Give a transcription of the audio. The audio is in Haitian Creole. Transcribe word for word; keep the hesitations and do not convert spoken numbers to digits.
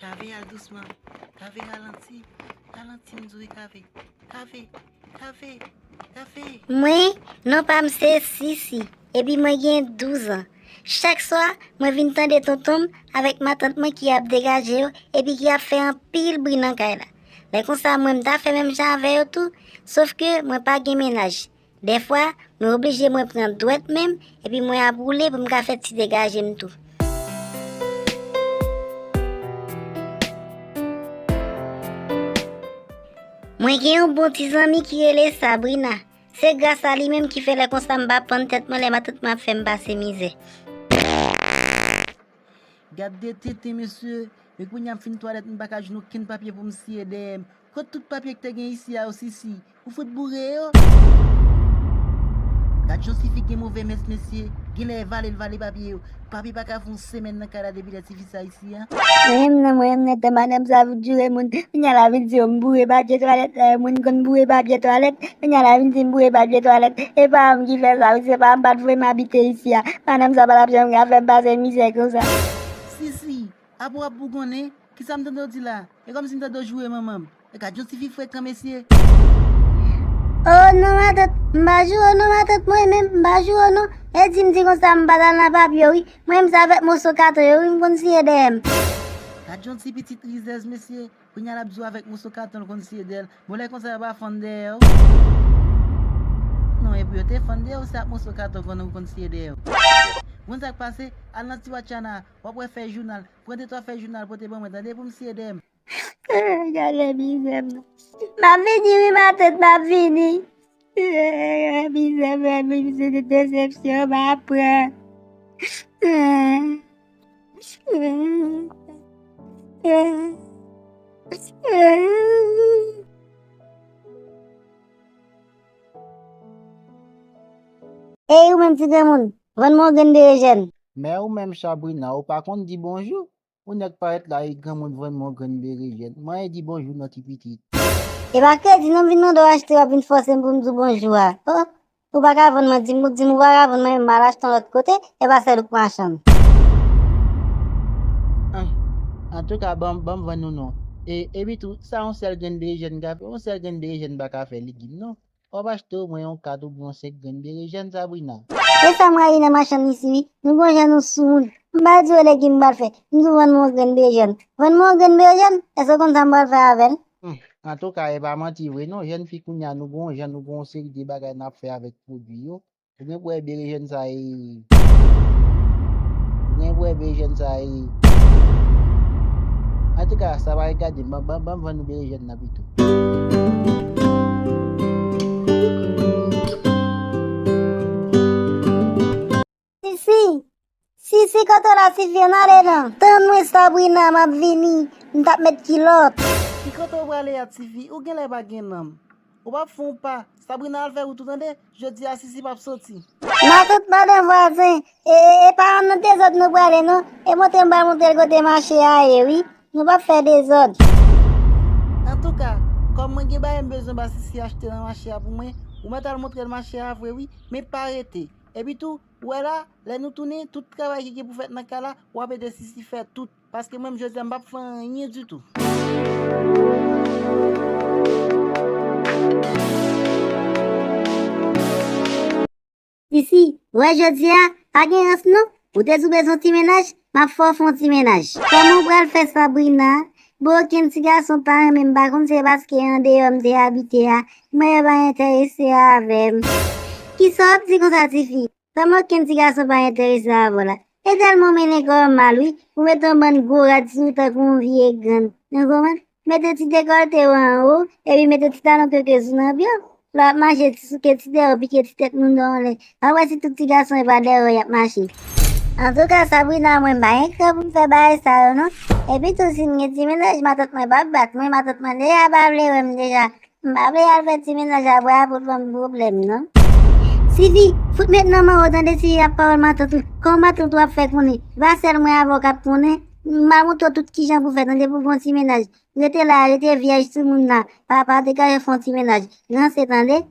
Kave, al dousman. Kave, ralanti. Ralanti, m di w, Kave. Kave, Kave, Kave. Mwen, non pa m se Sisi, epi mwen gen douz an. Chak swa, mwen vin tande tonton m avèk matant mwen ki ap degaje yo, epi ki ap fè anpil bri nan kay la. Lè konsa, mwen, m ta fè menm jan avè yo tou, sof ke mwen pa gen mennaj. Dèfwa, mwen oblije mwen pran dwèt men m, epi mwen ap woule pou m ka fè ti degaje m tou. Mwen gen yon bon ti zanmi ki rele Sabrina. Se gras a li menm ki fè lè konsa m pa pann tèt mwen lè matant mwen ap fè m pase mizè. Gad de tenten, mesye. Men kounye a m fin twalèt, m pa ka jwenn okenn papye pou m siye dèyè m. Kot tout papye k te gen isi a yo, Sisi? Ou fout boure yo? Gad jan tifi gen move mès, mesye. Genlè e vale l vale papye yo. Papye pa ka fè yon semèn nan kay la depi lè tifi sa isi a. Mwen menm nan, mwen menm nan, tan madanm sa fout joure moun. Kounye a l a vin di yo m boure papye twalèt la, moun konn boure papye twalèt. Kounye a l a vin di m boure papye twalèt. E pa m ki fè sa, wi, se pa m pa t voye m abite isi a. Madanm sa pa t ap janm ka fè m pase mizè konsa. Sisi, apa w ap bougonnen? Kisa m tande w di la? E kòmsi m tande w joure manman m. E gad yon tifi frekan, mesye. Oh non, matant, m pa joure w non, matant, mwen menm, m pa joure w non. E di m di konsa, m pa t al nan papye, wi. Mwen menm se avèk moso katon yo, wi, m konn siye dèyè m. Gad yon ti pitit rizèz, mesye. Kounye a l ap di w avèk moso katon l konn siye dèyè l. Bon, lè konsa yo pa fann dèyè w. Non, epi yo te fann dèyè w, se ak moso katon konn ou konn siye dèyè w. Bon, sa k pase, al nan ti watchana, w ap wè fèy jounal. Pran de twa fèy jounal pote ban mwen, tande, pou m siye dèyè m. Gade mizè m nan. M ap vini wi, matant, m ap vini. Mizè m nan, mizè de desepsyon m ap pran. Ey, ou menm ti granmoun, vann mwen yon grenn berejèn. Men ou menm, Sabrina, ou pa konn di bonjou? Ou nèk parèt la, e granmoun vann mwen yon grenn berejèn. Mwen e di bonjou non, ti pitit. E pa kredi non m vin mande w achte, w ap vin fòse m pou m di w bonjou a. Oh, ou pa ka vann mwen, di m, ou di m ou pa ka vann mwen, m al achte yon lòt kote, e pa sèl ou k machann. An, antouka, ban m, ban m vann ou non. E, epi tou, sa yon sèl grenn berejèn ka fè? Yon sèl grenn berejèn pa ka fè legim non. W ap achte omwen yon kat oubyen yon senk grenn berejèn, Sabrina. E sa m rayi nan machann isi wi. Nou gon jan nou sou moun. M pa di w legim m pral fè. M di w vann mwen yon grenn berejèn. Vann mwen yon grenn berejèn? Èske w konn sa m pral fè avè l? Hmm. Antouka, e pa manti vre non. Jèn fi kounye a, nou gon jan, nou gon seri de bagay n ap fè avèk pwodui yo. Ou gen pou wè berejèn sa e. Ou gen pou wè berejèn sa e. Antouka, sa pa regade m. Ban, ban, ban m vann nou berejèn nan pito. Sisi! Sisi, kote w la, Sisi? Ann ale non. Tann mwen, Sabrina, m ap vini. M t ap met kilòt. Ki kote w prale a, tifi? Ou genlè pa gen nanm. Ou p ap fè yon pa. Sabrina al fè wout ou tande. Jodi a Sisi p ap soti. Matant madan vwazen. E, e, e pa nan dezòd nou prale non. E montre m pral montre l kote mache a ye wi. Nou p ap fè dezòd. Antouka, kòm mwen gen bagay m bezwen ba Sisi achte nan mache a pou mwen, ou mèt al montre l mache a vre wi. Men pa rete. Epi tou, ou wè la, lè nou tounen, tout travay ki gen pou fèt nan kay la, w ap ede Sisi fè tout. Paske mwen menm jodi a m p ap fè anyen ditou. Sisi, ou wè jodi a, pa gen rans non. Ou te di w bezwen yon ti mennaj, m ap fè w fè yon ti mennaj. Kòman w pral fè, Sabrina? Bon, okenn ti gason pa renmen m, m pa konn se paske andeyò m te abite a, mwen yo pa enterese avè m. Kisa w ap di konsa, tifi? Kòman okenn ti gason pa enterese avè w la? E tèlman w mennen kò w mal wi, ou mete yon bann gwo rad sou ou tankou yon vye grann. Nou konprann? Mete ti dekòlte w anwo, epi mete ti talon kekez ou nan pye w. Lè w ap mache, ti souke ti dèyè w, pike ti tèt moun nan anlè. W ap wè si tout ti gason e pa dèyè w y ap mache. Antouka, Sabrina, mwen pa gen kran pou m fè bagay sa yo non. Epi tou, si m gen ti mennaj, matant mwen p ap bat mwen, matant mwen deja pa vle wè m deja. M pa vle al fè ti mennaj apre a pou l ban m pwoblèm non. Sisi, fout met nan men w tande, Sisi, ap pawòl matant ou. Kòman matant ou ap fè konnen? E pa sèl mwen avè w k ap konnen. M al montre w tout kijan pou fè tande pou gon ti mennaj. Rete la, rete vyèj sou moun la. Papa te ka fè yon ti mennaj. Ranse tande.